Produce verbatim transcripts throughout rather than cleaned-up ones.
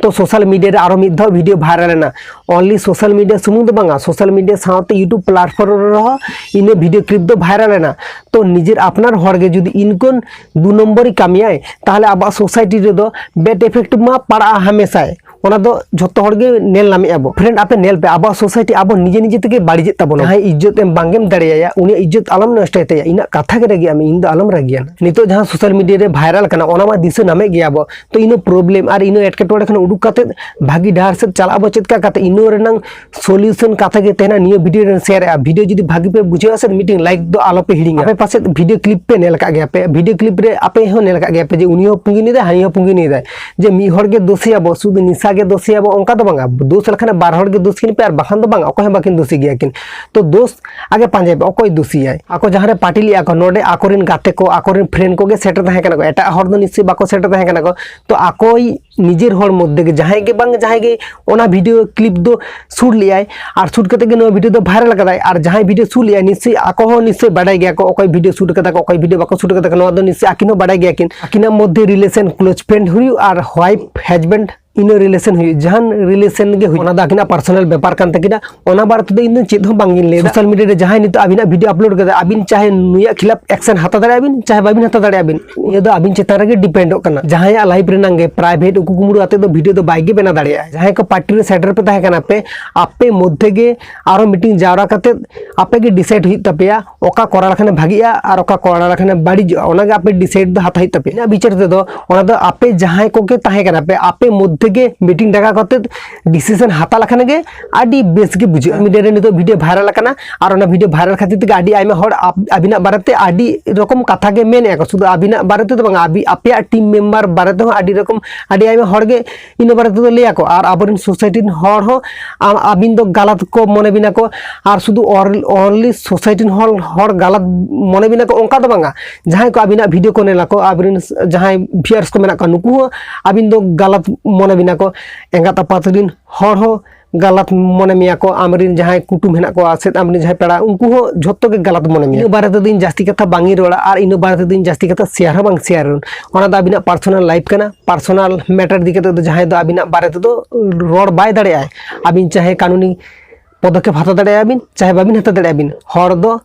ᱛᱚ social media ᱨᱮ ᱟᱨᱚ ᱢᱤᱫ ᱫᱷᱟᱣ video viral ᱮᱱᱟ᱾ Only social media ᱥᱩᱢᱩᱝ ᱫᱚ ᱵᱟᱝᱟ, social media ᱥᱟᱶᱛᱮ YouTube platform ᱨᱮᱦᱚᱸ ᱤᱱᱟᱹ video clip ᱫᱚ viral ᱮᱱᱟ᱾ ᱛᱚ ᱱᱤᱡᱮᱨ ᱟᱯᱱᱟᱨ ᱦᱚᱲ ᱜᱮ ᱡᱩᱫᱤ ᱤᱱᱠᱚᱱ ᱫᱩ ᱱᱚᱢᱵᱚᱨᱤ ᱠᱟᱹᱢᱤᱭᱟᱭ, ᱛᱟᱦᱚᱞᱮ ᱟᱵᱚᱣᱟᱜ society ᱨᱮᱫᱚ bad effect ᱢᱟ ᱯᱟᱲᱟᱜᱼᱟ ᱦᱟᱢᱮᱥᱟᱭ᱾ ᱚᱱᱟ ᱫᱚ ᱡᱷᱚᱛᱚ ᱦᱚᱲ ᱜᱮ ᱧᱮᱞ ᱧᱟᱢᱮᱫᱼᱟ ᱵᱚ᱾ Friend, ᱟᱯᱮ ᱧᱮᱞ ᱯᱮ, ᱟᱵᱚᱣᱟᱜ society ᱟᱵᱚ ᱱᱤᱡᱮ ᱱᱤᱡᱮ ᱛᱮᱜᱮ ᱵᱟᱹᱲᱤᱡᱮᱫ ᱛᱟᱵᱚᱱᱟ᱾ ᱡᱟᱦᱟᱸᱭ ᱤᱡᱽᱡᱚᱛ ᱮᱢ ᱵᱟᱝ ᱮᱢ ᱫᱟᱲᱮᱭᱟᱭᱟ, ᱩᱱᱤᱭᱟᱜ ᱤᱡᱽᱡᱚᱛ ᱟᱞᱚᱢ ᱱᱚᱥᱴᱚᱭ ᱛᱟᱭᱟ, ᱤᱧᱟᱹᱜ ᱠᱟᱛᱷᱟ ᱜᱮ ᱨᱟᱹᱜᱤᱭᱟᱜ ᱢᱮ, ᱤᱧ ᱫᱚ ᱟᱞᱚᱢ ᱨᱟᱹᱜᱤᱭᱟ᱾ ᱱᱤᱛᱚᱜ ᱡᱟᱦᱟᱸ social media ᱨᱮ viral ᱠᱟᱱᱟ, ᱚᱱᱟ ᱢᱟ ᱫᱤᱥᱟᱹ ᱧᱟᱢᱮᱫ ᱜᱮᱭᱟ ᱵᱚ᱾ ᱛᱚ ᱤᱱᱟᱹ problem ᱟᱨ ᱤᱱᱟᱹ ᱮᱴᱠᱮᱴᱚᱬᱮ ᱠᱷᱚᱱ ᱩᱰᱩᱠ ᱠᱟᱛᱮ ᱵᱷᱟᱹᱜᱤ ᱰᱟᱦᱟᱨ ᱥᱮᱫ ᱪᱟᱞᱟᱜ ᱟᱵᱚ ᱪᱮᱫ ᱠᱟ ᱠᱟᱛᱮ, ᱤᱱᱟᱹ ᱨᱮᱱᱟᱝ solution ᱠᱟᱛᱷᱟ ᱜᱮ ᱛᱟᱦᱮᱱᱟ ᱱᱤᱭᱟᱹ video ᱨᱮ ᱥᱮᱭᱟᱨᱮᱜᱼᱟ᱾ Video ᱡᱩᱫᱤ ᱵᱷᱟᱹᱜᱤ ᱯᱮ ᱵᱩᱡᱷᱟᱹᱣᱟ ᱥᱮ, ᱢᱤᱫᱴᱮᱱ like ᱫᱚ ᱟᱞᱚ ᱯᱮ ᱦᱤᱲᱤᱧᱟ᱾ ᱟᱯᱮ ᱯᱟᱥᱮᱡ video clip ᱯᱮ ᱧᱮᱞ ᱟᱠᱟᱫ ᱜᱮᱭᱟ ᱯᱮ, video clip ᱨᱮ ᱟᱯᱮ ᱦᱚᱸ ᱧᱮᱞ ᱟᱠᱟᱫ ᱜᱮᱭᱟ ᱯᱮ ᱡᱮ ᱩᱱᱤ ᱦᱚᱸ ᱯᱩᱸᱜᱤ ᱧᱩᱭᱮᱫᱟᱭ, ᱦᱟᱹᱱᱤ ᱦᱚᱸ ᱯᱩᱸᱜᱤ ᱧᱩᱭᱮᱫᱟᱭ, ᱡᱮ ᱢᱤᱫ ᱦᱚᱲ ᱜᱮ ᱫᱳᱥᱤᱭᱟᱵᱚ, ᱥᱩᱫᱷᱩ ᱱᱤᱥᱟ ᱜᱮ ᱫᱳᱥᱤᱭᱟᱵᱚ, ᱚᱱᱠᱟ ᱫᱚ ᱵᱟᱝᱟ᱾ ᱫᱳᱥ ᱞᱮᱠᱷᱟᱱ ᱵᱟᱨ ᱦᱚᱲ ᱜᱮ ᱫᱳᱥ ᱠᱤᱱ ᱯᱮ, ᱟᱨ ᱵᱟᱠᱷᱟᱱ ᱫᱚ ᱵᱟᱝᱟ, ᱚᱠᱚᱭ ᱦᱚᱸ ᱵᱟᱹᱠᱤᱱ ᱫᱳᱥᱤ ᱜᱮᱭᱟ ᱠᱤᱱ᱾ ᱛᱚ ᱫᱳᱥ ᱟᱜᱮ ᱯᱟᱸᱡᱟᱭ ᱯᱮ, ᱚᱠᱚᱭ ᱫᱳᱥᱤᱭᱟᱭ᱾ ᱟᱠᱚ ᱡᱟᱦᱟᱸ ᱨᱮ party ᱞᱮᱜᱼᱟ ᱠᱚ, ᱱᱚᱰᱮ ᱟᱠᱚᱨᱮᱱ ᱜᱟᱛᱮ ᱠᱚ, ᱟᱠᱚᱨᱮᱱ friend ᱠᱚᱜᱮ ᱥᱮᱴᱮᱨ ᱛᱟᱦᱮᱸ ᱠᱟᱱᱟ ᱠᱚ, ᱮᱴᱟᱜ ᱦᱚᱲ ᱫᱚ ᱱᱤᱥᱪᱚᱭ ᱵᱟᱠᱚ ᱥᱮᱴᱮᱨ ᱛᱟᱦᱮᱸ ᱠᱟᱱᱟ ᱠᱚ᱾ ᱛᱚ ᱟᱠᱚᱭ ᱱᱤᱡᱮᱨ ᱦᱚᱲ ᱢᱚᱫᱽᱫᱷᱮ ᱜᱮ ᱡᱟᱦᱟᱸᱭ ᱜᱮ ᱵᱟᱝ ᱡᱟᱦᱟᱸᱭ ᱜᱮ ᱚᱱᱟ video clip ᱫᱚ shoot ᱞᱮᱜᱼᱟᱭ ᱟᱨ shoot ᱠᱟᱛᱮ ᱜᱮ ᱱᱚᱣᱟ video ᱫᱚ viral ᱠᱟᱫᱟᱭ᱾ ᱟᱨ ᱡᱟᱦᱟᱸᱭ video shoot ᱞᱮᱜᱼᱟᱭ, ᱱᱤᱥᱪᱚᱭ ᱟᱠᱚ ᱦᱚᱸ ᱱᱤᱥᱪᱚᱭ ᱵᱟᱰᱟᱭ ᱜᱮᱭᱟ ᱠᱚ ᱚᱠᱚᱭ video shoot ᱠᱟᱫᱟ ᱠᱚ, ᱚᱠᱚᱭ video ᱵᱟᱠᱚ shoot ᱠᱟᱫᱟ ᱠᱚ, ᱱᱚᱣᱟ ᱫᱚ ᱱᱤᱥᱪᱚᱭ ᱟᱹᱠᱤᱱ ᱦᱚᱸ ᱵᱟᱰᱟᱭ ᱜᱮᱭᱟ ᱠᱤᱱ᱾ ᱟᱹᱠᱤᱱᱟᱜ ᱢᱚᱫᱽᱫᱷᱮ relation close friend ᱦᱩᱭᱩᱜ ᱟᱨ wife husband ᱤᱱᱟᱹ relation ᱦᱩᱭᱩᱜ, ᱡᱟᱦᱟᱱ relation ᱜᱮ ᱦᱩᱭᱩᱜ, ᱚᱱᱟ ᱫᱚ ᱟᱹᱠᱤᱱᱟᱜ personal ᱵᱮᱯᱟᱨ ᱠᱟᱱ ᱛᱟᱹᱠᱤᱱᱟ᱾ ᱚᱱᱟ ᱵᱟᱨᱮ ᱛᱮᱫᱚ ᱤᱧ ᱫᱚ ᱪᱮᱫ ᱦᱚᱸ ᱵᱟᱝ ᱤᱧ ᱞᱟᱹᱭ ᱮᱫᱟ᱾ Social media ᱨᱮ ᱡᱟᱦᱟᱸᱭ ᱱᱤᱛᱚᱜ ᱟᱹᱵᱤᱱᱟᱜ video upload ᱠᱟᱫᱟ, ᱟᱹᱵᱤᱱ ᱪᱟᱦᱮ ᱱᱩᱭᱟᱜ ᱠᱷᱤᱞᱟᱯ action ᱦᱟᱛᱟᱣ ᱫᱟᱲᱮᱭᱟᱜᱼᱟ ᱵᱤᱱ, ᱪᱟᱦᱮ ᱵᱟᱹᱵᱤᱱ ᱦᱟᱛᱟᱣ ᱫᱟᱲᱮᱭᱟᱜᱼᱟ ᱵᱤᱱ, ᱱᱤᱭᱟᱹ ᱫᱚ ᱟᱹᱵᱤᱱ ᱪᱮᱛᱟᱱ ᱨᱮᱜᱮ depend ᱚᱜ ᱠᱟᱱᱟ᱾ ᱡᱟᱦᱟᱸᱭᱟᱜ life ᱨᱮᱱᱟᱝ ᱜᱮ private ᱩᱠᱩ ᱠᱩᱢᱲᱩ ᱟᱛᱮ ᱫᱚ video ᱫᱚ ᱵᱟᱭ ᱜᱮ ᱵᱮᱱᱟᱣ ᱫᱟᱲᱮᱭᱟᱜᱼᱟ᱾ ᱡᱟᱦᱟᱸᱭ ᱠᱚ party ᱨᱮ ᱥᱮᱴᱮᱨ ᱯᱮ ᱛᱟᱦᱮᱸ ᱠᱟᱱᱟ ᱯᱮ, ᱟᱯᱮ ᱢᱚᱫᱽᱫᱷᱮ ᱜᱮ ᱟᱨᱚ meeting ᱡᱟᱣᱨᱟ ᱠᱟᱛᱮ ᱟᱯᱮ ᱜᱮ decide ᱦᱩᱭᱩᱜ ᱛᱟᱯᱮᱭᱟ ᱚᱠᱟ ᱠᱚᱨᱟᱣ ᱞᱮᱠᱷᱟᱱ ᱵᱷᱟᱜᱤᱜᱼᱟ ᱟᱨ ᱚᱠᱟ ᱠᱚᱨᱟᱣ ᱞᱮᱠᱷᱟᱱ ᱵᱟᱹᱲᱤᱡᱚᱜᱼᱟ, ᱚᱱᱟᱜᱮ ᱟᱯᱮ decide ᱫᱚ ᱦᱟᱛᱟᱣ ᱦᱩᱭᱩᱜ ᱛᱟᱯᱮᱭᱟ᱾ ᱤᱧᱟᱹᱜ ᱵᱤᱪᱟᱹᱨ ᱛᱮᱫᱚ ᱚᱱᱟ ᱫᱚ ᱟᱯᱮ ᱡᱟᱦᱟᱸᱭ ᱠᱚᱜᱮ ᱛᱟᱦᱮᱸ ᱠᱟᱱᱟ ᱯᱮ, ᱟᱯᱮ ᱢᱚᱫᱽᱫᱷᱮ ᱜᱮ meeting ᱰᱟᱠᱟ ᱠᱟᱛᱮ decision ᱦᱟᱛᱟᱣ ᱞᱮᱠᱷᱟᱱ ᱜᱮ ᱟᱹᱰᱤ ᱵᱮᱥ ᱜᱮ ᱵᱩᱡᱷᱟᱹᱜᱼᱟ᱾ Media ᱨᱮ ᱱᱤᱛᱚᱜ video viral ᱟᱠᱟᱱᱟ, ᱟᱨ ᱚᱱᱟ video viral ᱠᱷᱟᱹᱛᱤᱨ ᱛᱮᱜᱮ ᱟᱹᱰᱤ ᱟᱭᱢᱟ ᱦᱚᱲ ᱟᱯ-, ᱟᱹᱵᱤᱱᱟᱜ ᱵᱟᱨᱮᱛᱮ ᱟᱹᱰᱤ ᱨᱚᱠᱚᱢ ᱠᱟᱛᱷᱟ ᱜᱮ ᱢᱮᱱᱮᱫᱼᱟ ᱠᱚ᱾ ᱥᱩᱫᱷᱩ ᱟᱹᱵᱤᱱᱟᱜ ᱵᱟᱨᱮ ᱛᱮᱫᱚ ᱵᱟᱝᱟ, ᱟᱹᱵᱤ-, ᱟᱯᱮᱭᱟᱜ team member ᱵᱟᱨᱮ ᱛᱮᱦᱚᱸ ᱟᱹᱰᱤ ᱨᱚᱠᱚᱢ, ᱟᱹᱰᱤ ᱟᱭᱢᱟ ᱦᱚᱲ ᱜᱮ ᱤᱱᱟᱹ ᱵᱟᱨᱮ ᱛᱮᱫᱚ ᱞᱟᱹᱭᱟ ᱠᱚ᱾ ᱟᱨ ᱟᱵᱚᱨᱮᱱ society ᱨᱮᱱ ᱦᱚᱲ ᱦᱚᱸ ᱟᱢ, ᱟᱹᱵᱤᱱ ᱫᱚ ᱜᱟᱞᱟᱛ ᱠᱚ ᱢᱚᱱᱮ ᱵᱤᱱᱟ ᱠᱚ, ᱟᱨ ᱥᱩᱫᱷᱩ ᱚᱨ-, only society ᱨᱮᱱ ᱦᱚᱲ, ᱦᱚᱲ ᱜᱟᱞᱟᱛ ᱢᱚᱱᱮ ᱵᱤᱱᱟ ᱠᱚ, ᱚᱱᱠᱟ ᱫᱚ ᱵᱟᱝᱟ᱾ ᱡᱟᱦᱟᱸᱭ ᱠᱚ ᱟᱹᱵᱤᱱᱟᱜ video ᱠᱚ ᱧᱮᱞᱟ ᱠᱚ, ᱟᱵᱤᱱ ᱨᱮᱱ ᱡᱟᱦᱟᱸᱭ viewers ᱠᱚ ᱢᱮᱱᱟᱜ ᱠᱚᱣᱟ, ᱱᱩᱠᱩ ᱦᱚᱸ ᱟᱹᱵᱤᱱ ᱫᱚ ᱜᱟᱞᱟᱛ ᱢᱚᱱᱮ ᱵᱤᱱᱟ ᱠᱚ᱾ ᱮᱸᱜᱟᱛ ᱟᱯᱟᱛ ᱨᱮᱱ ᱦᱚᱲ ᱦᱚᱸ ᱜᱟᱞᱟᱛ ᱢᱚᱱᱮ ᱢᱮᱭᱟ ᱠᱚ, ᱟᱢᱨᱮᱱ ᱡᱟᱦᱟᱸᱭ ᱠᱩᱴᱩᱢ ᱦᱮᱱᱟᱜ ᱠᱚᱣᱟ ᱥᱮ ᱟᱢᱨᱮᱱ ᱡᱟᱦᱟᱸᱭ ᱯᱮᱲᱟ, ᱩᱱᱠᱩ ᱦᱚᱸ ᱡᱷᱚᱛᱚ ᱜᱮ ᱜᱟᱞᱟᱛ ᱢᱚᱱᱮ ᱢᱮᱭᱟ᱾ ᱤᱱᱟᱹ ᱵᱟᱨᱮ ᱛᱮᱫᱚ ᱤᱧ ᱡᱟᱹᱥᱛᱤ ᱠᱟᱛᱷᱟ ᱵᱟᱝ ᱤᱧ ᱨᱚᱲᱟ ᱟᱨ ᱤᱱᱟᱹ ᱵᱟᱨᱮ ᱛᱮᱫᱚ ᱤᱧ ᱡᱟᱹᱥᱛᱤ ᱠᱟᱛᱷᱟ ᱥᱮᱭᱟᱨ ᱦᱚᱸ ᱵᱟᱝ ᱥᱮᱭᱟᱨ ᱨᱚᱲ᱾ ᱚᱱᱟ ᱫᱚ ᱟᱹᱵᱤᱱᱟᱜ ᱯᱟᱨᱥᱚᱱᱟᱞ ᱞᱟᱭᱤᱯᱷ ᱠᱟᱱᱟ᱾ ᱯᱟᱨᱥᱚᱱᱟᱞ ᱢᱮᱴᱟᱨ ᱤᱫᱤ ᱠᱟᱛᱮ ᱫᱚ ᱡᱟᱦᱟᱸᱭ ᱫᱚ ᱟᱹᱵᱤᱱᱟᱜ ᱵᱟᱨᱮ ᱛᱮᱫᱚ ᱨᱚᱲ ᱵᱟᱭ ᱫᱟᱲᱮᱭᱟᱜᱼᱟᱭ᱾ ᱟᱹᱵᱤᱱ ᱪᱟᱦᱮ ᱠᱟᱹᱱᱩᱱᱤ ᱯᱚᱫᱚᱠᱷᱮᱯ ᱦᱟᱛᱟᱣ ᱫᱟᱲᱮᱭᱟᱜᱼᱟ ᱵᱤᱱ, ᱪᱟᱦᱮ ᱵᱟᱵᱤᱱ ᱦᱟᱛᱟᱣ ᱫᱟᱲᱮᱭᱟᱜᱼᱟ ᱵᱤᱱ᱾ ᱦᱚᱲ ᱫᱚ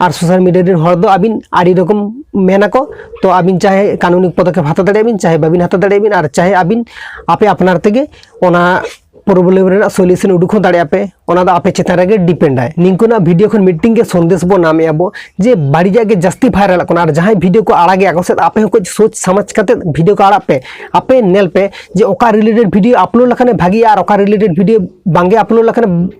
ᱟᱨ ᱥᱳᱥᱟᱞ ᱢᱤᱰᱤᱭᱟ ᱨᱮᱱ ᱦᱚᱲ ᱫᱚ ᱟᱹᱵᱤᱱ ᱟᱹᱰᱤ ᱨᱚᱠᱚᱢ ᱢᱮᱱᱟᱠᱚ᱾ ᱛᱚ ᱟᱹᱵᱤᱱ ᱪᱟᱦᱮ ᱠᱟᱹᱱᱩᱱᱤ ᱯᱚᱫᱚᱠᱷᱮᱯ ᱦᱟᱛᱟᱣ ᱫᱟᱲᱮᱭᱟᱜᱼᱟ ᱵᱤᱱ, ᱪᱟᱦᱮ ᱵᱟᱵᱤᱱ ᱦᱟᱛᱟᱣ ᱫᱟᱲᱮᱭᱟᱜᱼᱟ ᱵᱤᱱ, ᱟᱨ ᱪᱟᱦᱮ ᱟᱹᱵᱤᱱ ᱟᱯᱮ ᱟᱯᱱᱟᱨ ᱛᱮᱜᱮ ᱚᱱᱟ ᱯᱨᱚᱵᱞᱮᱢ ᱨᱮᱱᱟᱜ ᱥᱚᱞᱤᱭᱩᱥᱚᱱ ᱩᱰᱩᱠ ᱦᱚᱸ ᱫᱟᱲᱮᱭᱟᱜᱼᱟ ᱯᱮ᱾ ᱚᱱᱟ ᱫᱚ ᱟᱯᱮ ᱪᱮᱛᱟᱱ ᱨᱮᱜᱮ ᱰᱤᱯᱮᱱᱰ ᱟᱭ᱾ ᱱᱤᱝᱠᱟᱹᱱᱟᱜ ᱵᱷᱤᱰᱤᱭᱳ ᱠᱷᱚᱱ ᱢᱤᱫᱴᱤᱝ ᱜᱮ ᱥᱚᱱᱫᱮᱥ ᱵᱚ ᱧᱟᱢᱮᱫᱼᱟ ᱵᱚ, ᱡᱮ ᱵᱟᱹᱲᱤᱡᱟᱜ ᱜᱮ ᱡᱟᱹᱥᱛᱤ ᱵᱷᱟᱭᱨᱟᱞᱚᱜ ᱠᱟᱱᱟ ᱟᱨ ᱡᱟᱦᱟᱸᱭ ᱵᱷᱤᱰᱤᱭᱳ ᱠᱚ ᱟᱲᱟᱜᱮᱫᱼᱟ ᱠᱚ ᱥᱮ, ᱟᱯᱮ ᱦᱚᱸ ᱠᱟᱹᱡ ᱥᱳᱪ ᱥᱟᱢᱟᱡᱽ ᱠᱟᱛᱮ ᱵᱷᱤᱰᱤᱭᱳ ᱠᱚ ᱟᱲᱟᱜ ᱯᱮ᱾ ᱟᱯᱮ ᱧᱮᱞ ᱯᱮ ᱡᱮ ᱚᱠᱟ ᱨᱤᱞᱮᱴᱮᱰ ᱵᱷᱤᱰᱤᱭᱳ ᱟᱯᱞᱳᱰ ᱞᱮᱠᱷᱟᱱ ᱵᱷᱟᱜᱤᱜᱼᱟ ᱟᱨ ᱚᱠᱟ ᱨᱤᱞᱮᱴᱮᱰ ᱵᱷᱤᱰᱤᱭᱳ ᱵᱟᱝᱜᱮ ᱟᱯᱞᱳᱰ ᱞᱮᱠᱷᱟᱱ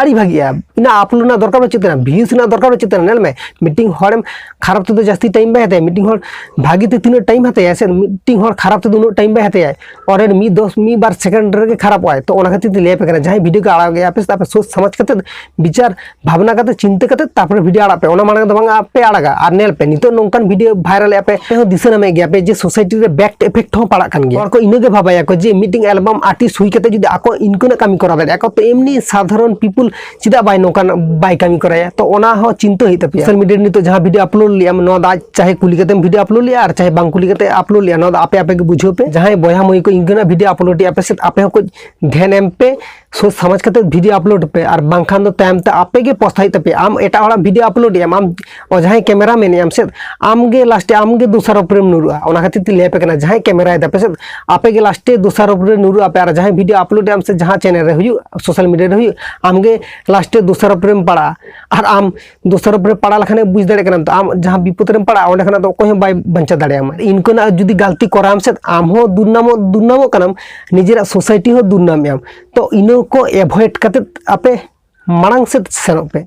ᱟᱹᱰᱤ ᱵᱷᱟᱜᱤᱜᱼᱟ᱾ ᱤᱱᱟᱹ ᱟᱯᱞᱳᱰ ᱨᱮᱱᱟᱜ ᱫᱚᱨᱠᱟᱨ ᱵᱟᱹᱪᱩᱜ ᱛᱟᱦᱮᱱᱟ, ᱵᱷᱤᱭᱩᱥ ᱨᱮᱱᱟᱜ ᱫᱚᱨᱠᱟᱨ ᱵᱟᱹᱪᱩᱜ ᱛᱟᱦᱮᱱᱟ᱾ ᱧᱮᱞ ᱢᱮ, ᱢᱤᱫᱴᱤᱝ ᱦᱚᱲᱮᱢ ᱠᱷᱟᱨᱟᱯ ᱛᱮᱫᱚ ᱡᱟᱹᱥᱛᱤ ᱴᱟᱭᱤᱢ ᱵᱟᱭ ᱦᱟᱛᱟᱭᱟ, ᱢᱤᱫᱴᱤᱝ ᱦᱚᱲ ᱵᱷᱟᱜᱤ ᱛᱮ ᱛᱤᱱᱟᱹᱜ ᱴᱟᱭᱤᱢ ᱦᱟᱛᱟᱭᱟ ᱥᱮ, ᱢᱤᱫᱴᱤᱝ ᱦᱚᱲ ᱠᱷᱟᱨᱟᱯ ᱛᱮᱫᱚ ᱩᱱᱟᱹᱜ ᱴᱟᱭᱤᱢ ᱵᱟᱭ ᱦᱟᱛᱟᱭᱟ, ᱚᱸᱰᱮ ᱢᱤᱫ ᱫᱚᱥ ᱢᱤᱫ ᱵᱟᱨ ᱥᱮᱠᱮᱱᱰ ᱨᱮᱜᱮ ᱠᱷᱟᱨᱟᱯᱚᱜᱼᱟᱭ᱾ ᱛᱚ ᱚᱱᱟ ᱠᱷᱟᱹᱛᱤᱨ ᱛᱮ ᱞᱟᱹᱭ ᱟᱯᱮ ᱠᱟᱱᱟ, ᱡᱟᱦᱟᱸᱭ ᱵᱷᱤᱰᱤᱭᱳ ᱠᱚ ᱟᱲᱟᱜ ᱜᱮᱭᱟ ᱯᱮ ᱥᱮ, ᱟᱯᱮ ᱥᱳᱪ ᱥᱟᱢᱟᱡᱽ ᱠᱟᱛᱮ ᱵᱤᱪᱟᱨ ᱵᱷᱟᱵᱽᱱᱟ ᱠᱟᱛᱮ ᱪᱤᱱᱛᱟᱹ ᱠᱟᱛᱮ ᱛᱟᱨᱯᱚᱨᱮ ᱵᱷᱤᱰᱤᱭᱳ ᱟᱲᱟᱜ ᱯᱮ᱾ ᱚᱱᱟ ᱢᱟᱲᱟᱝ ᱫᱚ ᱵᱟᱝ ᱟᱯᱮ ᱟᱲᱟᱜᱟ᱾ ᱟᱨ ᱧᱮᱞ ᱯᱮ, ᱱᱤᱛᱚᱜ ᱱᱚᱝᱠᱟᱱ ᱵᱷᱤᱰᱤᱭᱳ ᱵᱷᱟᱭᱨᱟᱞᱮᱫᱼᱟ ᱯᱮ, ᱟᱯᱮ ᱦᱚᱸ ᱫᱤᱥᱟᱹ ᱧᱟᱢᱮᱫ ᱜᱮᱭᱟ ᱯᱮ ᱡᱮ ᱥᱳᱥᱟᱭᱴᱤ ᱨᱮ ᱵᱮᱰ ᱮᱯᱷᱮᱠᱴ ᱦᱚᱸ ᱯᱟᱲᱟᱜ ᱠᱟᱱ ᱜᱮᱭᱟ᱾ ᱦᱚᱲ ᱠᱚ ᱤᱱᱟᱹ ᱜᱮ ᱵᱷᱟᱵᱟᱭᱟ ᱠᱚ ᱡᱮ ᱢᱤᱫᱴᱤᱝ ᱮᱞᱵᱟᱢ ᱟᱨᱴᱤᱥᱴ ᱦᱩᱭ ᱠᱟᱛᱮ ᱡᱩᱫᱤ ᱟᱠᱚ ᱤᱱᱠᱟᱹᱱᱟᱜ ᱠᱟᱹᱢᱤ ᱠᱚᱨᱟᱣ ᱫᱟᱲᱮᱭᱟᱜᱼᱟ ᱠᱚ, ᱛᱚ ᱮᱢᱱᱤ ᱥᱟᱫᱷᱟᱨᱚᱱ ᱯᱤᱯᱩᱞ ᱪᱮᱫᱟᱜ ᱵᱟᱭ ᱱᱚᱝᱠᱟᱱ ᱵᱟᱭ ᱠᱟᱹᱢᱤ ᱠᱚᱨᱟᱭᱟ? ᱛᱚ ᱚᱱᱟ ᱦᱚᱸ ᱪᱤᱱᱛᱟᱹ ᱦᱩᱭᱩᱜ ᱛᱟᱯᱮᱭᱟ᱾ ᱥᱳᱥᱟᱞ ᱢᱤᱰᱤᱭᱟ ᱨᱮ ᱱᱤᱛᱚᱜ ᱡᱟᱦᱟᱸ ᱵᱷᱤᱰᱤᱭᱳ ᱟᱯᱞᱳᱰ ᱞᱮᱜᱼᱟᱢ, ᱱᱚᱣᱟ ᱫᱚ ᱟᱡ ᱪᱟᱦᱮ ᱠᱩᱞᱤ ᱠᱟᱛᱮᱢ ᱵᱷᱤᱰᱤᱭᱳ ᱟᱯᱞᱳᱰ ᱞᱮᱜᱼᱟ ᱟᱨ ᱪᱟᱦᱮ ᱵᱟᱝ ᱠᱩᱞᱤ ᱠᱟᱛᱮ ᱟᱯᱞᱳᱰ ᱞᱮᱜᱼᱟ, ᱱᱚᱣᱟ ᱫᱚ ᱟᱯᱮ ᱟᱯᱮ ᱜᱮ ᱵᱩᱡᱷᱟᱹᱣ ᱯᱮ᱾ ᱡᱟᱦᱟᱸᱭ ᱵᱚᱭᱦᱟ ᱢᱟᱹᱭ ᱠᱚ ᱤᱱᱠᱟᱹᱱᱟᱜ ᱵᱷᱤᱰᱤᱭᱳ ᱟᱯᱞᱳᱰ ᱮᱜᱼᱟ ᱯᱮ ᱥᱮ, ᱟᱯᱮ ᱦᱚᱸ ᱠᱟᱹᱡ ᱫᱷᱮᱭᱟᱱ ᱮᱢ ᱯᱮ, ᱥᱳᱪ ᱥᱟᱢᱟᱡᱽ ᱠᱟᱛᱮ ᱵᱷᱤᱰᱤᱭᱳ ᱟᱯᱞᱳᱰ ᱯᱮ, ᱟᱨ ᱵᱟᱝᱠᱷᱟᱱ ᱫᱚ ᱛᱟᱭᱚᱢ ᱛᱮ ᱟᱯᱮ ᱜᱮ ᱯᱚᱥᱛᱟᱣ ᱦᱩᱭᱩᱜ ᱛᱟᱯᱮᱭᱟ᱾ ᱟᱢ ᱮᱴᱟᱜ ᱦᱚᱲᱟᱜ ᱵᱷᱤᱰᱤᱭᱳ ᱟᱯᱞᱳᱰ ᱮᱜᱼᱟᱢ, ᱟᱢ ᱚ ᱡᱟᱦᱟᱸᱭ ᱠᱮᱢᱮᱨᱟ ᱢᱮᱱ ᱮᱜᱼᱟᱢ ᱥᱮ, ᱟᱢ ᱜᱮ ᱞᱟᱥᱴᱮ ᱟᱢ ᱜᱮ ᱫᱳᱥᱟᱨᱳᱯ ᱨᱮᱢ ᱧᱩᱨᱩᱜᱼᱟ᱾ ᱚᱱᱟ ᱠᱷᱟᱹᱛᱤᱨ ᱛᱮ ᱞᱟᱹᱭ ᱟᱯᱮ ᱠᱟᱱᱟ, ᱡᱟᱦᱟᱸᱭ ᱠᱮᱢᱮᱨᱟᱭ ᱫᱟᱯᱮ ᱥᱮ, ᱟᱯᱮ ᱜᱮ ᱞᱟᱥᱴᱮ ᱫᱳᱥᱟᱨᱳᱯ ᱨᱮ ᱧᱩᱨᱩᱜ ᱟᱯᱮ, ᱟᱨ ᱡᱟᱦᱟᱸᱭ ᱵᱷᱤᱰᱤᱭᱳ ᱟᱯᱞᱳᱰ ᱮᱜᱼᱟᱢ ᱥᱮ, ᱡᱟᱦᱟᱸ ᱪᱮᱱᱮᱞ ᱨᱮ ᱦᱩᱭᱩᱜ, ᱥᱳᱥᱟᱞ ᱢᱤᱰᱤᱭᱟ ᱨᱮ ᱦᱩᱭᱩᱜ, ᱟᱢ ᱜᱮ ᱞᱟᱥᱴᱮ ᱫᱳᱥᱟᱨᱳᱯ ᱨᱮᱢ ᱯᱟᱲᱟᱜᱼᱟ᱾ ᱟᱨ ᱟᱢ ᱫᱳᱥᱟᱨᱳᱯ ᱨᱮ ᱯᱟᱲᱟᱣ ᱞᱮᱠᱷᱟᱱ ᱵᱩᱡᱽ ᱫᱟᱲᱮᱭᱟᱜ ᱠᱟᱱᱟᱢ ᱛᱚ, ᱟᱢ ᱡᱟᱦᱟᱸ ᱵᱤᱯᱚᱫ ᱨᱮᱢ ᱯᱟᱲᱟᱜᱼᱟ, ᱚᱸᱰᱮ ᱠᱷᱚᱱᱟᱜ ᱫᱚ ᱚᱠᱚᱭ ᱦᱚᱸ ᱵᱟᱭ ᱵᱟᱧᱪᱟᱣ ᱫᱟᱲᱮᱭᱟᱢᱟ᱾ ᱤᱱᱠᱟᱹᱱᱟᱜ ᱡᱩᱫᱤ ᱜᱟᱞᱛᱤ ᱠᱚᱨᱟᱣᱟᱢ ᱥᱮ, ᱟᱢ ᱦᱚᱸ ᱫᱩᱨᱱᱟᱢᱚᱜ, ᱫᱩᱨᱱᱟᱢᱚᱜ ᱠᱟᱱᱟᱢ, ᱱᱤᱡᱮᱨᱟᱜ ᱥᱳᱥᱟᱭᱴᱤ ᱦᱚᱸ ᱫᱩᱨᱱᱟᱢᱮᱜᱼᱟᱢ᱾ ᱛᱚ ᱤᱱᱟᱹ ᱠᱚ ᱮᱵᱷᱚᱭᱮᱰ ᱠᱟᱛᱮ ᱟᱯᱮ ᱢᱟᱲᱟᱝ ᱥᱮᱫ ᱥᱮᱱᱚᱜ ᱯᱮ᱾